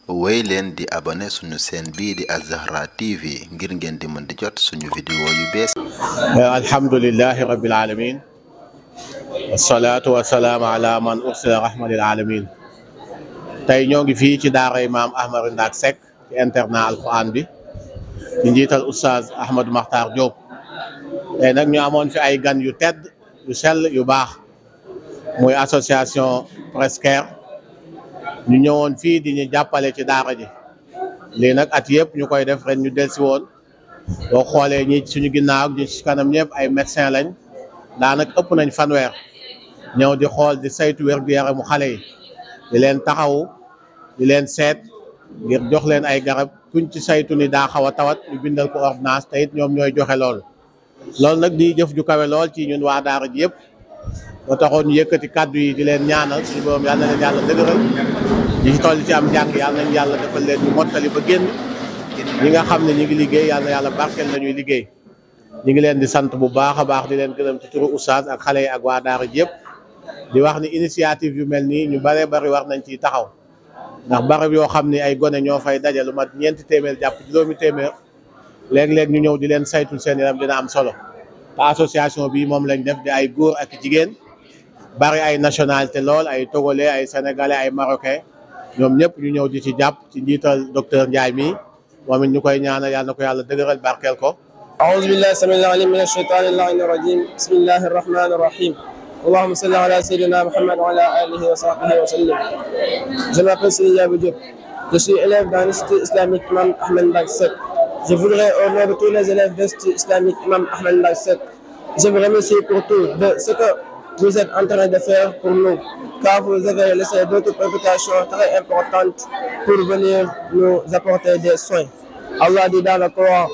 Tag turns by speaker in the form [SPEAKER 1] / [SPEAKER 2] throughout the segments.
[SPEAKER 1] wéy leen di abonné suñu chaîne bii di Az-Zahra TV ngir ngeen di mën di jot suñu vidéo yu bees.
[SPEAKER 2] alhamdulillahi rabbil alamin wasalaatu wasalaamu ala man ursila rahmatil alamin. tey ñoo ngi fii ci daaray maam Ahmadou Ndack Seck ci internat alquran bi ci njiital oustaz Ahmadou Makhtar Diop. tey nag ñu amoon fi ay gan yu tedd yu sell yu baax muy association Presqu'Air ñu ñëwoon fii di ñu jàppale ci daara ji lii nag at yëpp ñu koy def ren ñu delsi woon boo xoolee ñi suñu ginnaaw ñi ci kanam ñëpp ay médecin lañ daanaka ëpp nañ fanweer ñëw di xool di saytu wér-gu-yaramu xale yi di leen taxawu di leen seet ngir jox leen ay garab kuñ ci saytu ni daa xaw a tawat ñu bindal ko ordonnance te it ñoom ñooy joxe loolu nag di jëf ju kawe lool ci ñun waa daara ji yëpp moo taxoon ñu yëkkati kàddu yi di leen ñaanal suñu borom yàlla na leen yàlla dëgëral ñi ci toll ci am njàng yàlla nañ yàlla defal leen ñu mottali ba génn ñi nga xam ne ñi ngi liggéey yàlla na yàlla barkeel la ñuy liggéey ñi ngi leen di sant bu baax a baax di leen gërëm ci turu oustaz ak xale yi ak waa daara ji yëpp di wax ni initiative yu mel nii ñu bëree bëri war nañ ciy taxaw ndax barab yoo xam ni ay gone ñoo fay daje lu mat 4 téeméer jàpp juróomi téeméer léeg-léeg ñu ñëw di leen saytul seen yaram dina am solo te association bi moom lañ def di ay góor ak jigéen bari ay nationalité lool ay togolais ay sénégalais ay marocain ñoom ñëpp ñu ñëw di ci jàpp ci njiital docteur Ndiaye mi moom it ñu koy ñaanal yàlla na ko yàlla dëgëral barkeel ko.
[SPEAKER 3] أعوذ بالله السميع العليم من الشيطان اللعين الرجيم بسم الله الرحمن الرحيم اللهم صل على سيدنا محمد وعلى آله وصحبه وسلم. Je m'appelle Sidi Diop. Je suis élève dans l'Institut islamique Imam Ahmed Ndack Seck. Je voudrais au nom de tous les élèves de l'Institut islamique Imam Ahmed Ndack Seck, je vous remercie pour tout de ce que vous êtes en train de faire pour nous, car vous avez laissé d'autres préoccupations très importantes pour venir nous apporter des soins. Allah dit dans le Coran: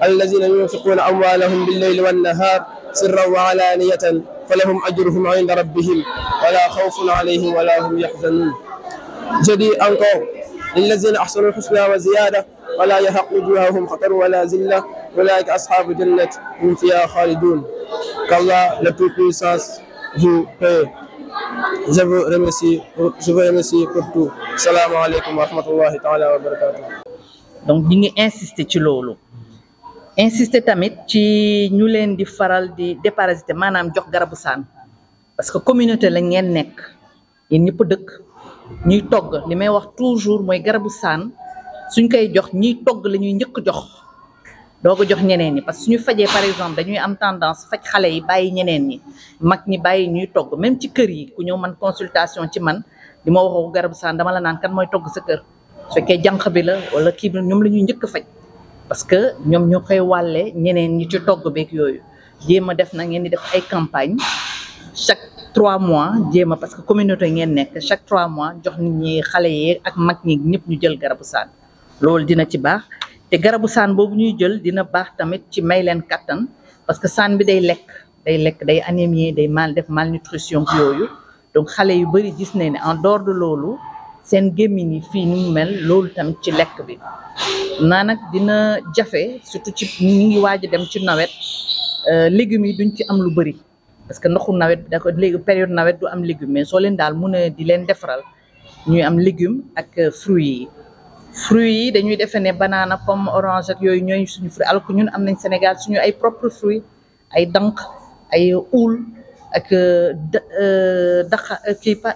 [SPEAKER 3] الذين ينفقون أموالهم بالليل والنهار سرا وعلانية فلهم أجرهم عند ربهم ولا خوف عليهم ولا هم يحزنون. Je dis encore: للذين أحسنوا الحسنى وزيادة ولا يحق وجوههم خطر ولا ذلة أولئك أصحاب الجنة هم فيها خالدون. Qu'Allah le Tout-Puissant vous paie. Je vous remercie pour tout. Assalamu alaikum wa rahmatullahi ta'ala wa barakatuh.
[SPEAKER 4] Donc ñi ngi insister ci loolu, insister tamit ci ñu leen di faral di déparasiter maanaam jox garabu saan, parce que communauté la ngeen nekk yéen ñëpp dëkk ñuy togg. li may wax toujours mooy garabu saan suñ koy jox ñiy togg la ñuy njëkk jox doo ko jox ñeneen ñi, parce que suñu fajee par exemple dañuy am tendance faj xale yi bàyyi ñeneen ñi, mag ñi bàyyi ñuy togg. même ci kër yi ku ñëw man consultation ci man di ma waxoo garabu saan dama la naan kan mooy togg sa kër, su fekkee jànq bi la wala kii bi ñoom la ñuy njëkk faj, parce que ñoom ñoo koy wàlle ñeneen ñi ci togg beeg yooyu. jéem a def na ngeen di def ay campagne chaque 3 mois, jéem a parce que communauté ngeen nekk chaque 3 mois jox nit ñi xale yi ak mag ñi ñëpp ñu jël garabu saan. loolu dina ci baax te garabu saan boobu ñuy jël dina baax tamit ci may leen kattan, parce que saan bi day lekk day anémie, day def malnutrition yooyu. donc xale yu bëri gis nañ ne en dehors de loolu seen gémmiñ yi fii ni mu mel, loolu tamit ci lekk bi naa nag dina jafe, surtout ci ñi ngi waaj a dem ci nawet. légumes yi duñ ci am lu bëri parce que ndoxu nawet bi da ko léegi période nawet du am légume, mais soo leen daal mun a di leen defaral ñuy am légume ak fruits yi dañuy defe ne banana, pomme, orange ak yooyu ñooy suñu fruit, alors que ñun am nañ Sénégal suñu ay propre fruits, ay dank, ay oul ak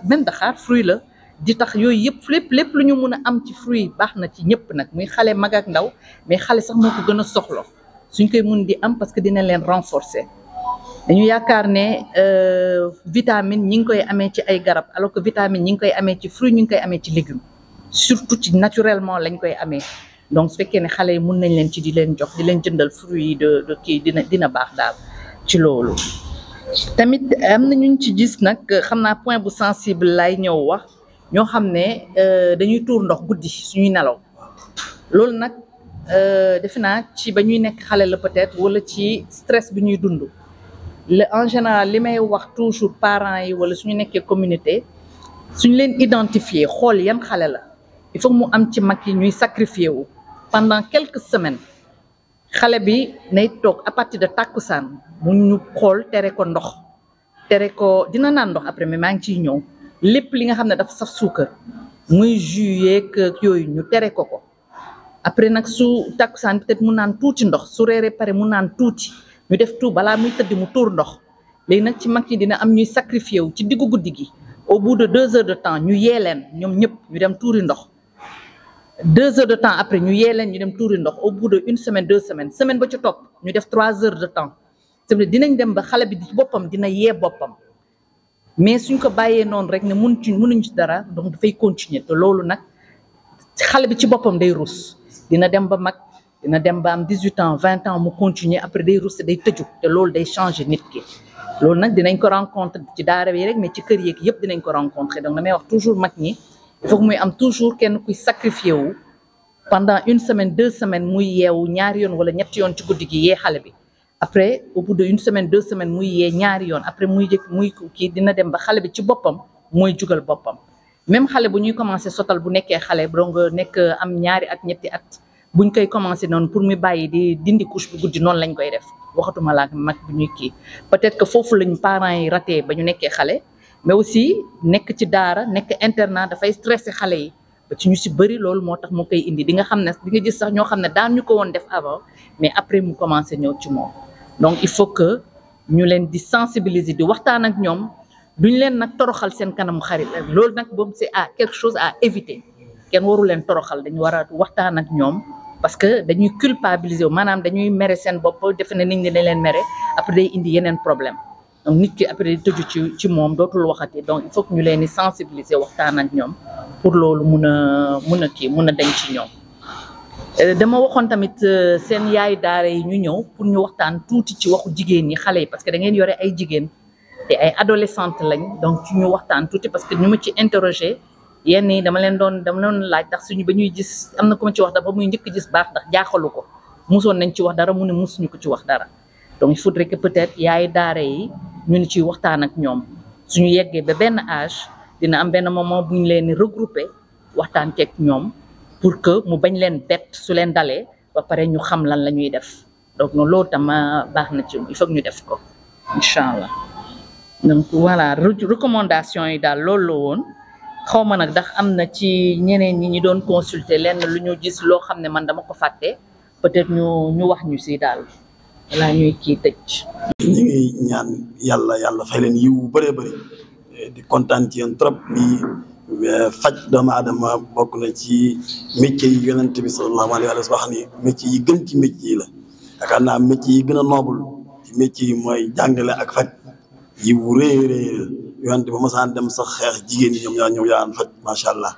[SPEAKER 4] même daxaar fruit la di tax yooyu yëpp lépp lu ñu mun a am ci fruit baax na ci ñëpp nag, muy xale mag ak ndaw, mais xale sax moo ko gën a soxla suñ koy mun di am parce que dina leen renforcer. dañu yaakaar ne vitamine ñi ngi koy amee ci ay garab, alors que vitamine ñi ngi koy amee ci fruit, ñi ngi koy amee ci légumes, surtout ci naturellement lañ koy amee. donc su fekkee ne xale yi mun nañ leen ci di leen jox, di leen jëndal fruit yi de kii dina baax daal ci loolu. tamit am na ñu ci gis nag, xam naa point bu sensible lay ñëw wax, ñoo xam ne dañuy tuur ndox guddi suñuy nelaw. loolu nag defe naa ci ba ñuy nekk xale la peut-être, wala ci stress bi ñuy dund. en général li may wax toujours parents yi wala suñu nekkee communauté, suñu leen identifier xool yan xale la, il faut mu am ci mag yi ñuy sacrifier wu pendant quelques semaines. xale bi nay toog à partir de takkusaan mu ñu xool tere ko ndox, tere ko dina naan ndox après, mais maa ngi ciy ñëw. lépp li nga xam ne dafa saf suukar muy juillet que yooyu ñu tere ko ko après nag su takkusaan peut-être mu naan tuuti ndox su reeree pare mu naan tuuti ñu def tout balaa muy tëdd mu tuur ndox léegi nag ci mag yi dina am ñuy sacrifié wu ci diggu guddi gi au bout de 2 heures de temps ñu yee leen ñoom ñëpp ñu dem tuuri ndox 2 heures de temps après ñu yee leen ñu dem tuuri ndox au bout de 1 semaine 2 semaines semaine ba ci topp ñu def 3 heures de temps c'est vrai dinañ dem ba xale bi ci boppam dina yee boppam mais suñ ko bàyyee noonu rek ne mënuñ ci dara donc dafay continuer te loolu nag xale bi ci boppam day rus dina dem ba mag dina dem ba am 18 ans 20 ans mu continuer après day rus day tëju te loolu day changer nit ki loolu nag dinañ ko rencontrer ci daara bi rek mais ci kër yeeg yëpp dinañ ko rencontrer donc damay wax toujours mag ñi il faut que muy am toujours kenn kuy sacrifier wu pendant 1 semaine 2 semaines muy yeewu ñaari yoon wala ñetti yoon ci guddi gi yee xale bi après au bout de 1 semaine 2 semaines muy yee ñaari yoon après muy kii dina dem ba xale bi ci boppam mooy jugal boppam même xale bu ñuy commencé sotal bu nekkee xale donc nekk am ñaari at ñetti at buñ koy commencé noonu pour mu bàyyi di dindi couche bu guddi noonu lañ koy def waxatuma laa mag bu ñuy kii peut-être que foofu lañ parents yi raté ba ñu nekkee xale mais aussi nekk ci daara nekk internat dafay stressé xale yi ba ci ñu si bëri loolu moo tax mu koy indi di nga xam ne di nga gis sax ñoo xam ne daan ñu ko woon def avant mais après mu commencé ñëw ci moom donc il faut que ñu leen di sensibiliser di waxtaan ak ñoom duñ leen nag toroxal seen kanamu xarit loolu nag boobu c'est quelque chose à éviter kenn waru leen toroxal dañu war a waxtaan ak ñoom parce que dañuy culpabiliser wu maanaam dañuy mere seen bopp defe ne nit ñi dañ leen mere après day indi yeneen problème donc nit ki après day tëju ci moom dootul waxati donc il faut que ñu leen di sensibiliser waxtaan ak ñoom pour loolu mun a denc ci ñoom. dama waxoon tamit seen yaay daara yi ñu ñëw pour ñu waxtaan tuuti ci waxu jigéen ñi xale yi parce que da ngeen yore ay jigéen te ay adolescentes lañ donc ci ñu waxtaan tuuti parce que ñu ma ci interroger yenn yi dama leen doon laaj ndax suñu ba ñuy gis am na ku ma ci wax dafa muy njëkk gis baax ndax jaaxalu ko musoon nañ ci wax dara mu ne musuñu ko ci wax dara donc il faudrait que peut-être yaay daara yi ñu ni ciy waxtaan ak ñoom suñu yeggee ba benn âge dina am benn moment bu ñu leen di regrouper waxtaan ceeg ñoom pour que mu bañ leen bett su leen dalee ba pare ñu xam lan la ñuy def donc noonu loolu tam baax na ci il faut que ñu def ko incha allah donc voilà recommandation yi daal loolu la woon xaw ma nag ndax am na ci ñeneen ñi doon consulter lenn lu ñu gis loo xam ne man dama ko fàtte peut-être ñu wax ñu si daal wala ñuy kii tëj.
[SPEAKER 5] ñu ngi ñaan yàlla fay leen yiw bu bëree bëri di kontaan ci yéen trop ni faj doomu aadama bokk na ci métier yi yonent bi sallallahu alayhi wa sallam wax ni métier yi gën ci métier yi la yaakaar naa métier yi gën a noble ci métier yi mooy jàngale ak faj yiw bu rëy yonent ba mosaan dem sax xeex jigéen ñi ñoom yaa faj macha allah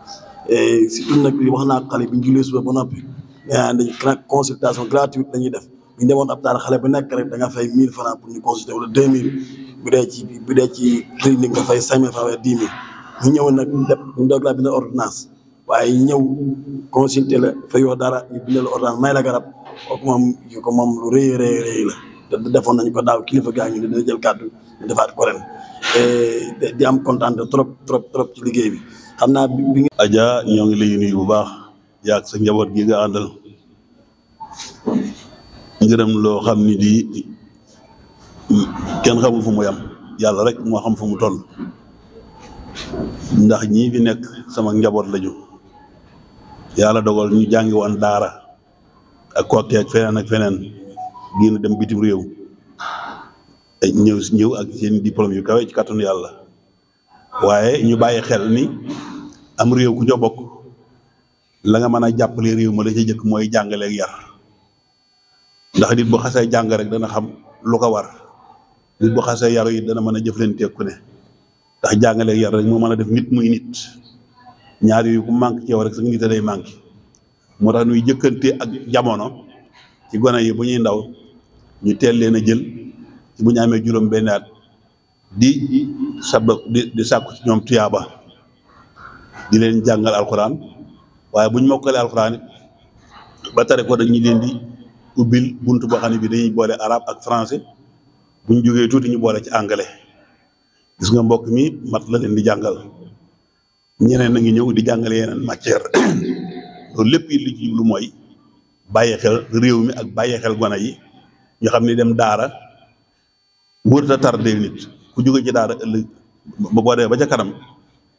[SPEAKER 5] surtout nag wax naa xale bi ñu jullee suba ba noppi dañ consultation gratuite dañuy def bu ñu demoon hôpital xale bu nekk rek da nga fay 1000 francs pour ñu consulter wala 2000 bu dee ci clinique nga fay 5000 francs wala 10 000 ñu ñëw nag ñu doog laa bind ordonnance waaye ñëw consulter la fayoo dara ñu bindal ordonnance may la garab kooku moom lu rëy la te defoon nañ ko daaw kilifa gaa ngi ne dina jël kàddu ñu defaat ko ren di am kontaan trop ci liggéey bi xam naa bi nga.
[SPEAKER 6] Adja ñoo ngi lay nuyu bu baax yaag sa njaboot gi nga àndal ngërëm loo xam ni di kenn xamul fu mu yam yàlla rek moo xam fu mu toll ndax ñii fi nekk sama njaboot lañu yàlla dogal ñu jàngi woon daara ak kokki ak feneen génn dem bitim réew ñëw ak seen diplôme yu kawe ci kàttanu yàlla waaye ñu bàyyi xel ni am réew ku ca bokk la nga mën a jàppale réew ma la ca jëkk mooy jàngale ak yar ndax nit bu xasee jàng rek dana xam lu ko war nit bu xasee yaru it dana mën a jëflanteeg ku ne ndax jàngale ak yar rek moo mën a def nit muy nit ñaar yooyu ku manque ci yow rek sa nit a day manqué moo tax ñuy jëkkante ak jamono ci gone yi bu ñuy ndaw ñu teel leen a jël ci bu ñu amee juróom benn at di sàkku ci ñoom tuyaaba di leen jàngal alxuraan waaye bu ñu mokkalee alxuraan it ba tare ko dañuy leen di ubbil buntu boo xam ne bi dañuy boole arabe ak français bu ñu jógee tuuti ñu boole ci anglais gis nga mbokk mi mat la leen di jàngal ñeneen a ngi ñëw di jàngale yeneen matière loolu lépp it li ci jublu mooy bàyyi xel réew mi ak bàyyi xel gone yi ñu xam ni dem daara wërta tardé nit ku jóge ci daara ëllëg ba boo dee ba ca kanam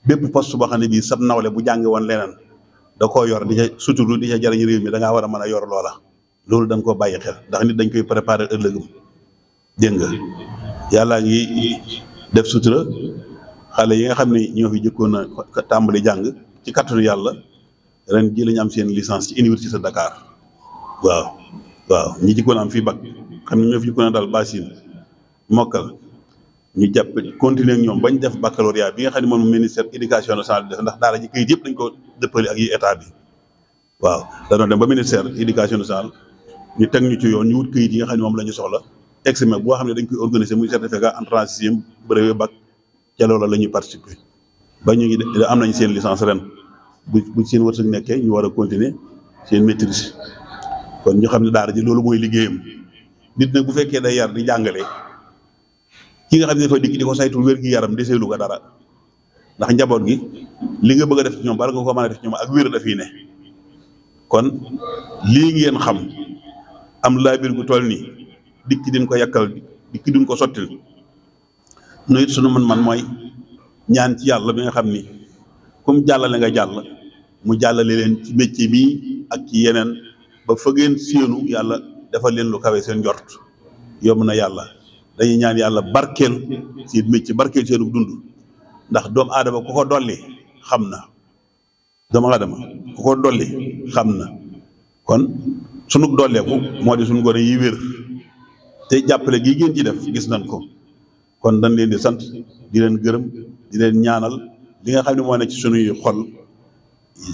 [SPEAKER 6] bépp poste boo xam ne bii sab nawle bu jàngi woon leneen da koo yor di ca suturu di ca jariñ réew mi da ngaa war a mën a yor loola loolu da nga koo bàyyi xel ndax nit dañ koy préparer ëllëgum dégg nga yàllaa ngi def sutura xale yi nga xam ne ñoo fi jëkkoon a tàmbali jàng ci kattanu yàlla ren ji la ñu am seen licence ci université de Dakar waaw ñi jëkkoon am fii bac xam ne ñoo fi jëkkoon a dal basin mokkal ñu jàpp continuer ak ñoom bañ def baccalauréat bi nga xam ne moom ministère éducation nationale def ndax daara ji kayit yëpp dañ ko dëppale ak yi état bi waaw dañoo dem ba ministère éducation nationale ñu teg ñu ci yoon ñu wut kayit yi nga xam ne moom la ñu soxla examen boo xam ne dañ koy organiser muy certificat entrée en sixième brevet bac ca loola la ñuy participer ba ñu ngi am nañ seen licence ren bu seen wërsëg nekkee ñu war a continuer seen maîtrise kon ñu xam ne daara ji loolu mooy liggéeyam nit nag bu fekkee day yar di jàngale ki nga xam ne dafa dikk di ko saytul wér gi yaram deseelu ko dara ndax njaboot gi li nga bëgg a def ci ñoom bala nga ko mën a def ci ñoom ak wér dafiy ne kon lii ngeen xam am laabir gu toll nii dikk din ko yàkkal dikk din ko sottil nu it sunu man mooy ñaan ci yàlla bi nga xam ni comme jàllale nga jàll mu jàllale leen ci métier bi ak ci yeneen ba fa ngeen séenu yàlla defal leen lu kawe seen njort yomb na yàlla dañuy ñaan yàlla barkeel seen métier barkeel seenu dund ndax doomu aadama ku ko dolli xam na doomu aadama ku ko dolli xam na kon sunu dolleeku moo di sunu gone yi wér te jàppale gi ngeen ci def gis nañ ko kon dañ leen di sant di leen gërëm di leen ñaanal li nga xam ne moo ne ci sunuy xol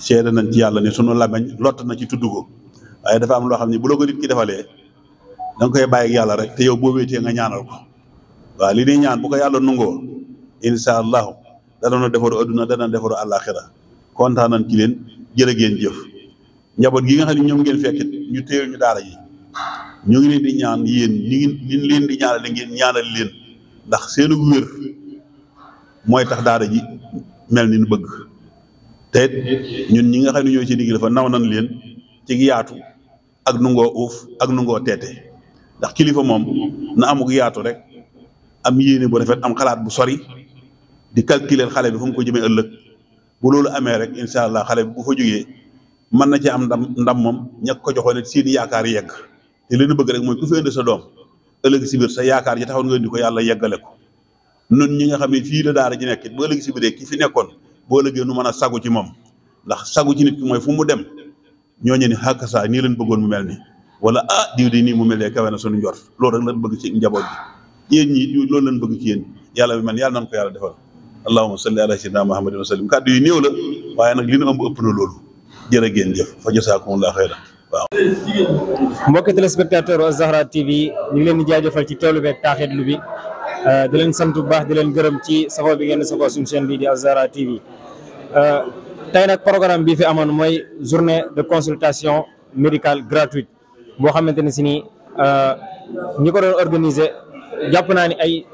[SPEAKER 6] seede nañ ci yàlla ne sunu làmmiñ lott na ci tudd ko waaye dafa am loo xam ne bu la ko nit ki defalee da nga koy bàyyi ak yàlla rek te yow boo wéetee nga ñaanal ko waaw li ñuy ñaan bu ko yàlla nungoo insha allahu dana defaru adduna dana defaru àllaaxira kontaan nañ ci leen jërë ngeen jëf njaboot gi nga xam ne ñoom ngeen fekkit ñu téyel ñu daara ji ñu ngi leen di ñaan yéen ñi leen di ñaanal ngeen ñaanal leen ndax seenu wér mooy tax daara ji mel ni nu bëgg te ñun ñi nga xam ne ñoo ci digg dafa naw nañ leen ci yaatu ak nungoo uuf ak nungoo teete ndax kilifa moom na amuk yaatu rek am yéene bu rafet am xalaat bu sori di calculer xale bi fu mu ko jëmee ëllëg bu loolu amee rek incha allah xale bi bu fa jógee mën na ci am ndam moom ñàkk ko joxoon it seen yaakaar yegg te leen bëgg rek mooy ku fi indi sa doom ëllëg si biir sa yaakaar ji taxoon nga indi ko yàlla yeggale ko nun ñi nga xam ne fii la daara ji nekk ba ëllëg si biir ki fi nekkoon boo ëllëgee nu mën a sagu ci moom ndax sagu ci nit ki mooy fu mu dem ñooñu ni xàkk saa nii leen bëggoon mu mel ni wala diw di nii mu mel ne kawe na sunu njort loolu rek lañ bëgg ci njaboot bi yéen ñi loolu lañ bëgg ci yéen yàlla bi man yàlla nañ ko yàlla defal allahumma salli ala sayyidina muhammadin wa sallim kàddu yi néew la waaye nag li nu ëmb ëpp na loolu jërë ngeen jëf fa jasaakumullahu xayran waaw
[SPEAKER 3] mbokki téléspectateur Az-Zahra TV ñu ngi leen di jaajëfal ci teewlu beeg taaxitlu bi di leen sant bu baax di leen gërëm ci safoo bi ngeen di safoo suñu chaîne bi di Az-Zahra TV tey nag programme bi fi amoon mooy journée de consultation médicale gratuite boo xamante ne si ni ñi ko doon organiser jàpp naa ni ay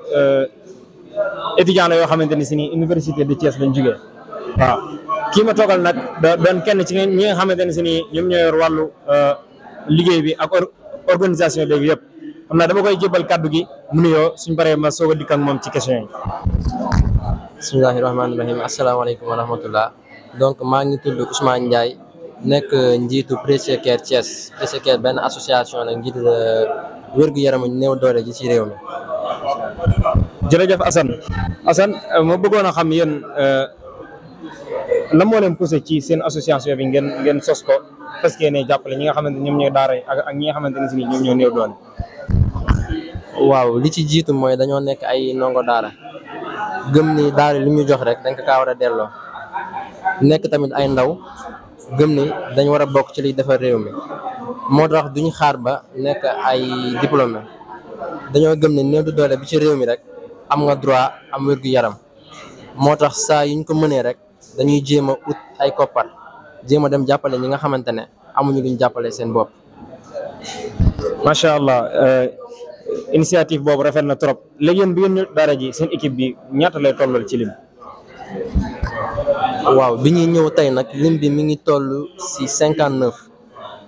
[SPEAKER 3] étudiants la yoo xamante ne si ni université de Thiès lañ jógee waaw kii ma toogal nag doon kenn ci ñi nga xamante ne si ni ñoom ñoo yor wàllu liggéey bi ak organisation beeg yëpp xam naa dama koy jébal kàddu gi mu nuyoo suñ paree ma soog a dikk ak moom ci question yi.
[SPEAKER 7] bismillahi rahmaani rahim asalaamaaleykum wa rahmatullah donc maa ngi tudd Ousmane Ndiaye nekk njiitu Précieux Care Thiès Précieux Care benn association la ngir wér-gu-yaramu néew doole ji ci réew mi.
[SPEAKER 3] jërëjëf Assane ma bëggoon a xam yéen lan moo leen poussé ci seen association bi ngeen sos ko parce que ne jàppale ñi nga xamante ñoom ñooy daara yi ak ñi nga xamante ne si ni ñoom ñoo néew doole.
[SPEAKER 7] waaw li ci jiitu mooy dañoo nekk ay ndongo daara gëm ni daara li ñu jox rek dañ ko kaa war a delloo nekk tamit ay ndaw gëm ni dañ war a bokk ci liy defar réew mi moo tax duñu xaar ba nekk ay diplômé dañoo gëm ne néew du doole bi ci réew mi rek am nga droit am wér-gu-yaram moo tax saa yuñ ko mënee rek dañuy jéem a ut ay koppar jéem a dem jàppale ñi nga xamante ne amuñu luñ jàppale seen bopp.
[SPEAKER 3] macha allah initiative boobu rafet na trop léegi yéen bi ngeen ñu daara ji seen équipe bi ñaata lay tollal ci lim.
[SPEAKER 7] waaw bi ñuy ñëw tey nag lim bi mi ngi toll si 59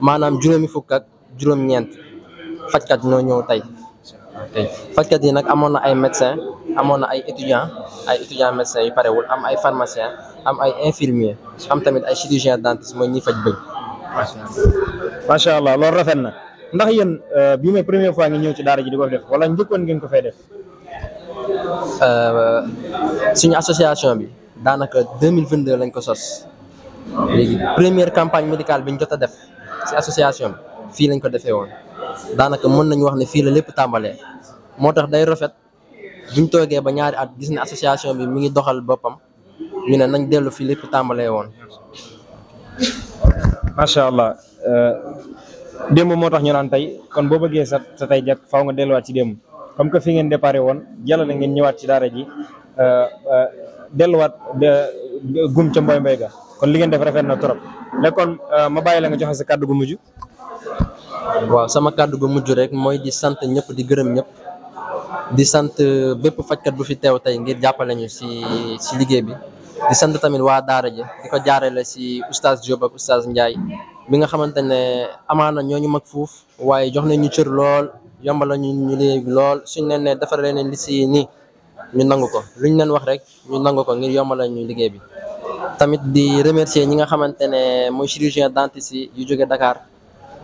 [SPEAKER 7] maanaam juróomi fukk ak juróom-ñeent fajkat ñoo ñëw tey. fajkat yi nag amoon na ay médecins amoon na ay étudiants médecins yu parewul am ay pharmaciens am ay infirmiers am tamit ay chirurgiens dentistes mooy ñi faj bëñ.
[SPEAKER 3] macha allah loolu rafet na ndax yéen bi mooy première fois nga ñëw ci daara ji di ko def wala njëkkoon ngeen ko fay def.
[SPEAKER 7] suñu association bi daanaka 2022 lañ ko sos léegi première campagne médicale bi ñu jot a def ci association bi fii lañ ko defee woon daanaka mën nañu wax ne fii la lépp tàmbalee moo tax day rafet buñ toogee ba ñaari at gis ne association bi mi ngi doxal boppam ñu ne nañ dellu fii lépp tàmbalee woon.
[SPEAKER 3] macha allah démb moo tax ñu naan tey kon boo bëggee sa tey jàkk faaw nga delluwaat ci démb comme que fi ngeen déparé woon jàllale ngeen ñëwaat ci daara ji delluwaat gum ca mboy ga kon li ngeen def rafet na trop léegi kon ma bàyyi la nga joxe sa kàddu gu mujj.
[SPEAKER 7] waaw sama kàddu gu mujj rek mooy di sant ñëpp di gërëm ñëpp di sant bépp fajkat bu fi teew tey ngir jàppale ñu si liggéey bi di sant tamit waa daara ji di ko jaarale si oustaz Diop ak oustaz Ndiaye bi nga xamante ne amaana ñooñu mag fuuf waaye jox nañ ñu cër lool yombal ñu liggéey bi lool suñ leen ne defaree leen li si nii ñu nangu ko luñ leen wax rek ñu nangu ko ngir yombal ñu liggéey bi. tamit di remercier ñi nga xamante ne mooy chirurgien dentiste yi yu jóge Dakar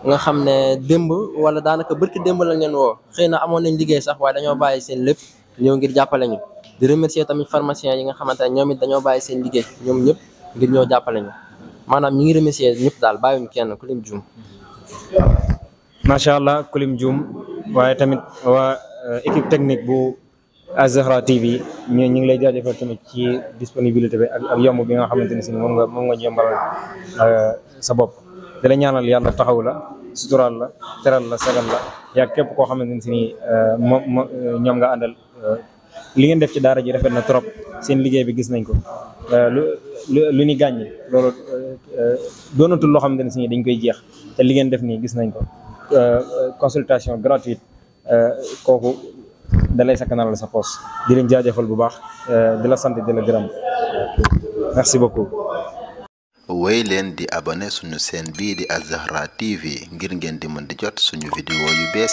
[SPEAKER 7] nga xam ne démb wala daanaka barki démb lañ leen woo xëy na amoon nañ liggéey sax waaye dañoo bàyyi seen lépp ñëw ngir jàppale ñu. di remercier tamit pharmaciens yi nga xamante ne ñoom it dañoo bàyyi seen liggéey ñoom ñëpp ngir ñoo jàppale ñu maanaam ñi ngi remercier ñëpp daal bàyyiwuñ kenn ku lim juum.
[SPEAKER 3] macha allah ku lim juum waaye tamit waa équipe technique bu Az-Zahra TV ñu ngi lay jaajëfal tamit ci disponibilité bi ak yomb bi nga xamante ne si moom nga yombalal sa bopp di la ñaanal yàlla taxaw la suturaal la teral la sagal la yaa képp koo xamante ne si ni ñoom nga àndal. li ngeen def ci daara ji rafet na trop seen liggéey bi gis nañ ko lu ni gàññi loolu doonatul loo xamante ne si dañ koy jeex te li ngeen def nii gis nañ ko consultation gratuite kooku dalay sakkanal sa poos di leen jaajëfal bu baax di la sant di la gërëm merci beaucoup.
[SPEAKER 1] wéy leen di abonné suñu chaîne bii di Az-Zahra TV ngir ngeen di mën di jot suñu vidéo yu bees